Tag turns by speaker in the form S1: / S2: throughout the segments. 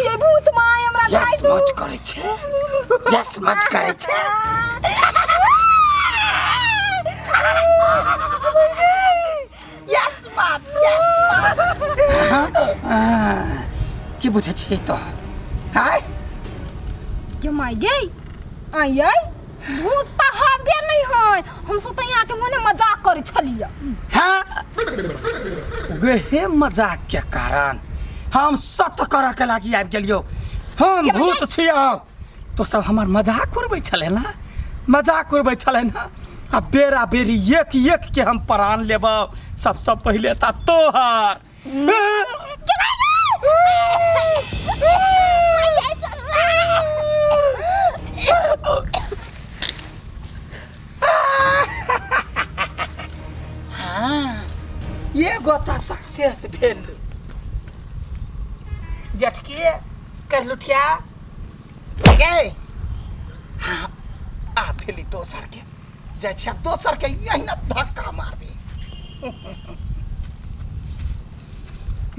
S1: ये भूत माय हमरा
S2: यस
S1: खाइ तू
S2: मच करै छै यस मच करै छै यस मच यस मच की बुझै छी तो आय
S1: गे माय गे आइ आइ भूत तऽ हबे नहि है हम सब तऽ यहाँ के मने मजाक करै छलियै
S2: हाँ वहे मजाक के कारण हम सत्य करऽ के लागी आबि गेलियो हम भूत छियौ तो सब हमर मजाक उड़बै छलै ना मजाक उड़बै छलै ना आ बेरा बेरी एक एक के हम प्राण लेबौ सबसँ पहिले तऽ तोहर हाँ एगो तऽ सक्सेस भेल जेठकी कर लुठिया गे हाँ आ भेली दोसर के जाइ छी आब दोसर के यही ना धक्का मारबी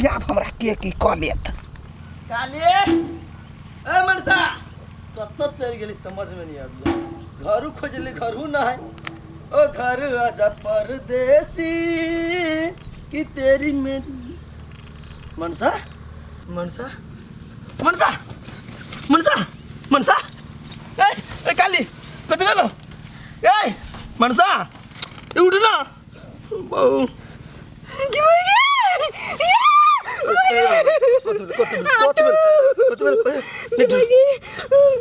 S2: आब हमरा के की कऽ लेत
S3: काली ए मनसा कतऽ चलि गेली समझमे नहि आबैया घरू खोजली घरू नहि ओ घर आजा परदेसी कि तेरी मेरी मनसा मनसा मनसा मनसा मनसा ए ए काली कति बेलो ए मनसा ए उठ ना बहु कति बेलो कति बेलो कति बेलो कति बेलो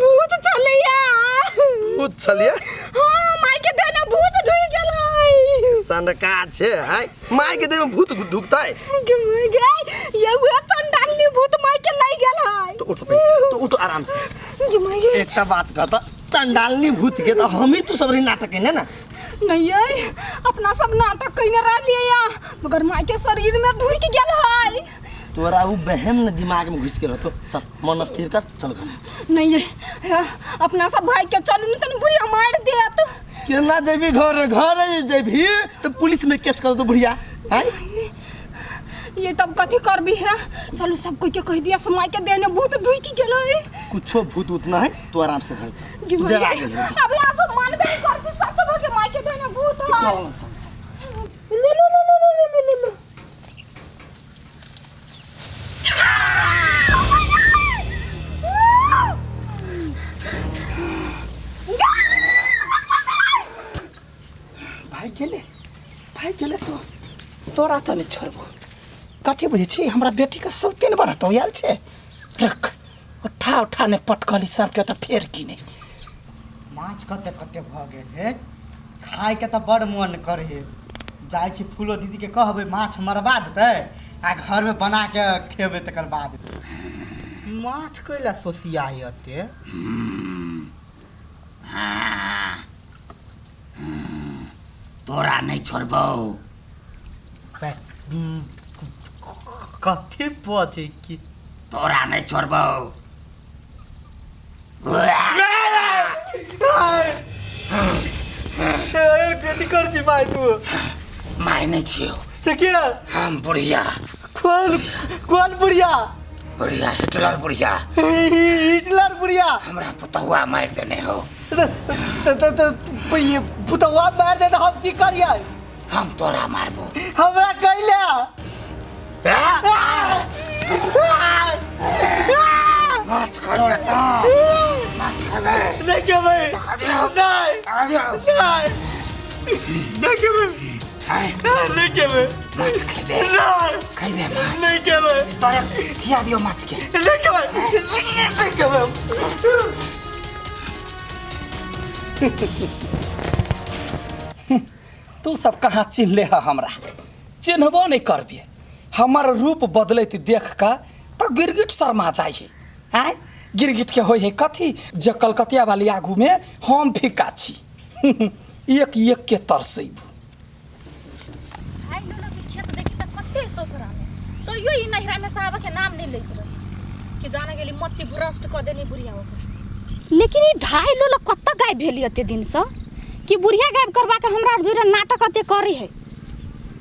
S1: भूत चलैया
S3: भूत छलियै
S1: हाँ माय के देने भूत ढुकि गेल है
S3: सनका छै हाय माय के देह में भूत ढुकतै
S1: गे माय गे ये हुए चंडाली भूत माय के लै गेल है
S3: तो उठ पहिले तो उठ आराम से
S1: गे माय गे
S3: एकटा बात कह त चंडालनी भूत के त हम ही तू सब रही नाटक केने ना
S1: नहीं ये अपना सब नाटक कइने रहलिए या मगर माय के शरीर में ढुकि गेल है
S3: तोरा उ बहम न दिमाग में घुस गेल होतो चल मन स्थिर कर चल घर
S1: नहीं ये अपना सब भाई के चलू नहीं तनी बुढ़िया मार देत
S3: केना जेबी घर घर जेबी तो पुलिस में केस कर दो बुढ़िया हैं
S1: ये तब कथी करबी है चलू सब कोई के कह दिया समय के देने भूत ढुकि गेल है
S3: कुछो भूत उतना है तू आराम से घर चल
S1: गे
S3: तू
S1: माय
S3: डरा
S1: गे,
S3: गेल चल
S1: अपना सब मानबे नहीं करती सब सब के माय के देने भूत है
S3: चल चल
S1: लो लो लो लो लो लो लो लो
S2: भाइ गेलै भाइ गेलै तो तोरा तऽ नहि छोड़बो कथी बुझै छी हमरा बेटीके सौतीन बनतौ आयल छै रख उठा उठा नहि पटकली सबके तऽ फेर की नहि
S4: माछ कते कते भऽ गेल हे खायके तऽ बड़ मोन करै हे जाइ छी फूलो दीदीके कहबै माछ मरबा देतै आ घरमे बना के खेबै तकर बाद माछ कैला सोसियाइ एते
S2: तोरा नहि छोड़बौ
S4: कथी बजै की
S2: तोरा नहि छोड़बौ
S4: कथी कर छी भाई तू
S2: माय नहि छियौ
S4: से के
S2: हम बुढ़िया
S4: कौन कौन बुढ़िया
S2: बुढ़िया हिटलर बुढ़िया
S4: हिटलर बुढ़िया
S2: हमरा पुतहुआ मारि देने हो
S4: त ये पुतहुआ मार दे त हम की करियै
S2: हम तोरा मारबो
S4: हमरा कैला
S2: माछ खाइ त माछ खेबै
S4: नहीं खेबै नहीं नहीं नहीं खेबै नहीं खेबै
S2: माछ खेबै
S4: नहीं
S2: खेबै माछ
S4: नहीं खेबै
S2: तोरे खिया दियो माछ के
S4: नहीं खेबै नहीं खेबै
S2: तू सब कहाँ चिन्ह ले हमरा चिन्हबो नहीं करबे हमर रूप बदलैत देख कऽ तऽ गिरगिट शर्मा जाइ है आँय गिरगिट के होइ है कथी जे कलकतिया वाली आगूमे हम फीका छी एक एक के तरसेबू
S1: भाई लोग के खेत देखी त कते ससुरा में तैयो ई नैहरा में साहब के नाम नहीं लैत रहे कि जाने गेली मत्ती भ्रष्ट क देनी बुढ़िया ओकर लेकिन ई ढाई लोग कत गायब भेली एते दिन से कि बुढ़िया गायब करवा के हमरा जोरे नाटक अते करे है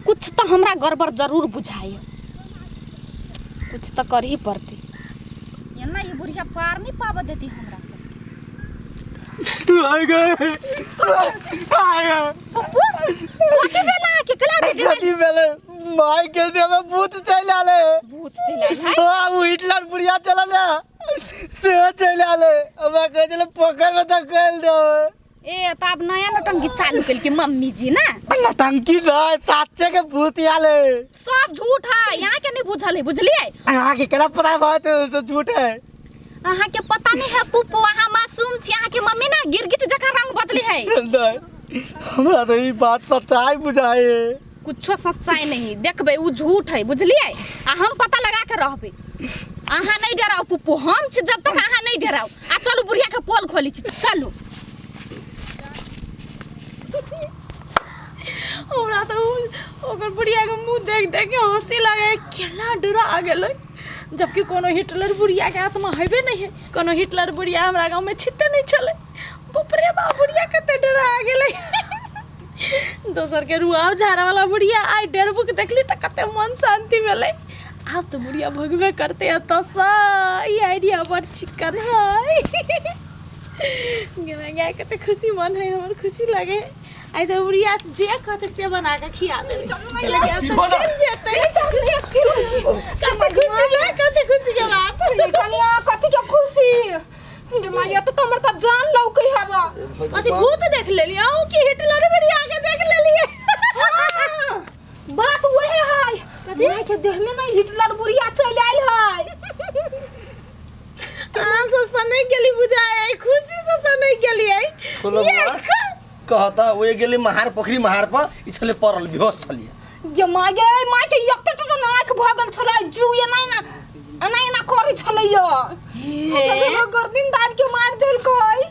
S1: कुछ तऽ हमरा गड़बड़ जरूर बुझाइए, कुछ तऽ करही पड़तै। एना ई बुढ़िया पार नहीं पाबऽ देती हमरा सबके।
S3: आइ गए, आइ गए।
S1: पप्पू, कथी भेल अहाँके? केला दीदी?
S3: कथी भेलै? माय के देह में भूत चलि आले।
S1: भूत चलि आयल है?
S3: हाँ, ओ हिटलर बुढ़िया चलल है से चलि आले। हमरा कहै छलै पोखरि में धकेल दे।
S1: ए तऽ आब नया नौटंकी चालू केलकै मम्मी जी ना?
S3: नौटंकी से साचे के भूत आले।
S1: सब झूठ है, यहाँ के नहीं बुझल है, बुझलिए?
S3: अहाँके केना पता बात तो झूठ है?
S1: अहाँ के पता नहीं है पुप्पू, अहाँ मासूम छी। अहाँ के मम्मी ना गिरगिट जकाँ रंग बदली है।
S3: नहीं, हमरा तो ई बात सच्चाई बुझाए।
S1: कुछो सच्चाई नहीं देखबै, उ झूठ है, बुझलिए? आ हम पता लगा के रहबै। अहाँ नहीं डराउ पुप्पू, हम छी जब तक अहाँ नहीं डराउ। आ चलू बुढ़िया के पोल खोली छी, चलू।
S5: हमरा तऽ ओकर बुढ़ियाके मुँह देख देख के हँसी लागे, केना डरा गेलै, जबकि कोनो हिटलर बुढ़ियाके आत्मा हेबे नहि है। कोनो हिटलर बुढ़िया हमरा गाँवमे छिते नहि छलै। बाप रे बाप, बुढ़िया कते डरा गेलै। दोसरके रुआब झाड़ैवला बुढ़िया आइ डरबुक देखली तऽ कते मन शान्ति भेलै। आब तऽ बुढ़िया भगबे करतै एतऽसँ। ई आइडिया बड़ चिक्कन है। गे माय गे, कते खुशी मन है हमर, खुशी लगे। आइ तऽ बुढ़िया जे कहतै से बना कऽ खिया देबै। लेकिन आब तऽ चलि जेतै। कते खुशी गे, कते खुशी के बात।
S1: कनिया, कथी के खुशी गे मारिया? तऽ हमर तऽ जान लौकै हवा।
S5: कथी भूत देख लेलियै अहूँ कि हिटलर बुढ़िया के देख लेलियै?
S1: बात वहे है, माय के देह में ना हिटलर बुढ़िया चलि आयल है।
S5: अहाँ सब सनकि गेली बुझाय, खुशी से सनकि गेलियै।
S3: खोलो बौआ। कहता ओए गेली महार पोखरी महार पर ई छले पड़ल बेहोश छलिए।
S1: गे माय गे, माय के एकटा टटा आँखि भऽ गेल छलै, जीव एना एना एना एना करै छलैया। हे, गर्दिन दाबि के मारि देलकै।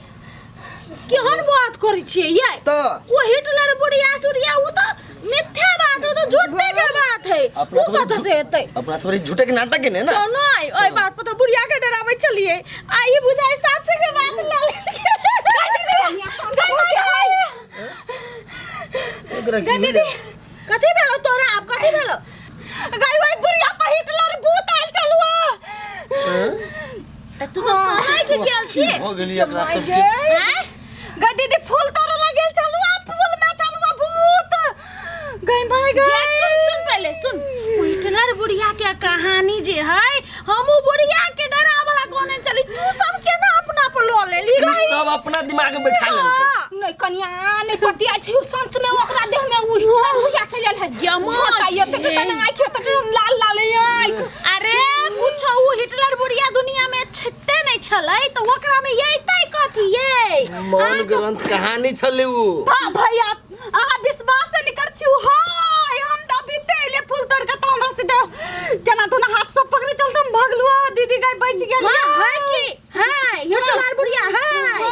S5: केहन बात करै छियै यै?
S3: तऽ
S5: ओ हिटलर बुढ़िया सुढ़िया ओ तऽ मिथ्या बात, ओ तऽ झूठे के बात है।
S3: अपना
S5: ओ
S3: सब
S5: कतऽ से एतै?
S3: अपना सब ई झूठे के नाटक के ने ना।
S5: तो नहीं, ओहि बात पर तऽ बुढ़िया के डराबै छलियै, आ ई बुझाइ साचे के बात लऽ लेलकै।
S3: ओकरा की
S5: गै दीदी, कथी भेलो तोरा? आब कथी भेलो?
S1: गै, ओहि बुढ़िया पर हिटलर भूत आयल छलुआ।
S5: तू सब समय के गेल
S3: की
S5: छियै?
S3: भऽ गेली एकरा सबके?
S5: आँय?
S1: गै दीदी, फूल तोड़े ला गेल छलुआ, फूल में छलुआ भूत। गै माय गै।
S5: गे, सुन सुन, पहले सुन। ओ हिटलर बुढ़िया के कहानी जे है, हम उ बुढ़िया के डरावला कोने चली, तू सब केना अपना पर लऽ लेली?
S3: ई सब अपना दिमाग में बैठा लेलकै।
S1: नहीं कनिया, नहीं पतिया छै, उ सच में ओकरा देह में उ हिटलर बुढ़िया चलि आयल है।
S5: गमा
S1: छोटा ये तऽ टटा आँखि तऽ लाल लाल आँखि।
S5: अरे कुछ उ हिटलर बुढ़िया दुनिया में छिते नहीं छलै तऽ ओकरा में एतै कथी ये?
S3: मौन ग्रंथ कहानी छलै उ।
S1: भैया, अहाँ विश्वास नहीं कर छी हाय, हम तऽ अभी ते एलियै फूल तोड़ के, तऽ हमरा सीधे केना तो हाथ सब पकड़े चलते हम भगलु। दीदी गाय बच गेल।
S5: हाँ है की है हिटलर बुढ़िया है?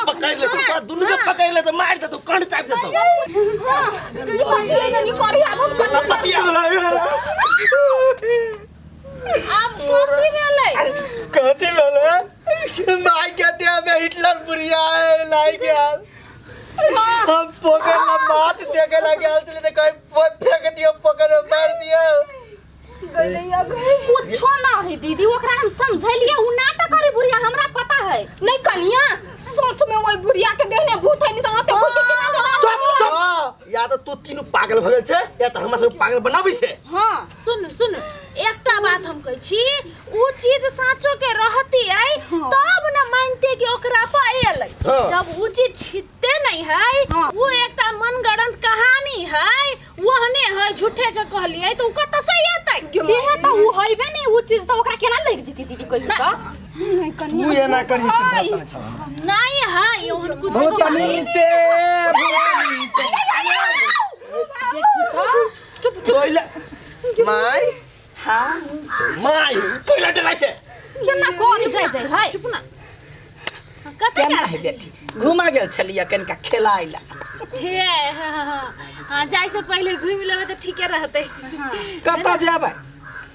S3: पकड़ लेतो तो दुनू के पकड़ लेतो, मार देतो, कंठ चापि देतो।
S1: ई पतिया नहीं करी आब हम।
S3: केना पतिया?
S5: आब कथी भेलै?
S3: कथी भेलै? माय के देह में हिटलर बुढ़िया है लाई गेल। हम पोखर ला माछ देखे ला गेल छली तऽ कहीं फेंक दियौ पोखर में, मारि दियौ।
S1: कुछो ना है दीदी, ओकरा हम समझलिए, उ नाटक करे बुढ़िया, हमरा पता है। नहीं कनिया, सोच में ओइ बुढ़िया के देहने भूत है, नहीं तो ओते भूत के केना?
S3: चुप चुप, या तऽ तू तीनू पागल भऽ गेल छै या तऽ हमरा सब पागल बनाबै छै।
S1: हां।
S5: सुन सुन, एकटा बात हम कहै छी, उ चीज साँचो के रहती है तब न मानते कि ओकरा पर एलै।
S3: हाँ।
S5: जब उ चीज छिते नहीं है,
S1: हाँ।
S5: वो एकटा मनगढ़ंत कहानी है, ओहने है, झूठे के कहलियै तऽ उ कतऽ से एतै?
S1: से है तो उ होइबे नहीं उ चीज, तो ओकरा केना लग जेती दीदी कहियो त? नहीं
S3: तू
S1: कनिया,
S3: एना कर जैसे भरोसा नहीं छला।
S5: नहीं है ओहन कुछ।
S2: भूतनी ते भूतनी ते।
S5: चुप चुप।
S3: कोइला माय,
S2: हाँ।
S3: माय, कोइला डराइ छै।
S1: केना कर जाय जाय है?
S5: चुप ना, कतऽ?
S2: केना है बेटी? घुमा गेल छलियै कनिका खेलाय ला।
S5: हे हाँ हाँ हाँ, जाइ से पहिले घुमि लेबै तऽ ठीके रहतै।
S2: कतऽ जेबै?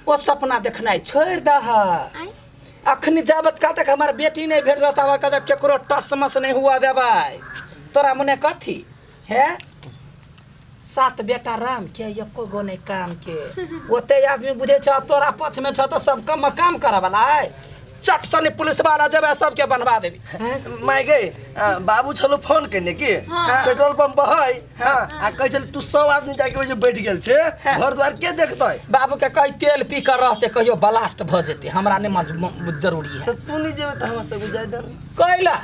S2: ओ सपना देखनाइ छोड़ि दह।
S5: आँय?
S2: अखनी जाबत काल तक हमर बेटी नहीं भेट देता कतऽ केकरो टस मस नहीं हुआ देबै। तोरा मने कथी हे? सात बेटा राम के एको गो नहि काम के। ओते आदमी बुझै छ तोरा पक्ष में छ तऽ सब कम काम करऽ वाला है। चट सने पुलिस वाला जब सबके बनवा देबी।
S3: माय गे, बाबू छलो फोन केने की पेट्रोल पंप है। हाँ, आ कहै छल तू सब आदमी जाके ओइ जे बैठ गेल छे, घर द्वार के देखतै?
S2: बाबू के कही तेल पी कर रहते, कहियो ब्लास्ट भ जेते, हमरा नहीं जरूरी है।
S3: तो तू नहीं जेबे त हमरा सब जाय दे।
S2: कैला?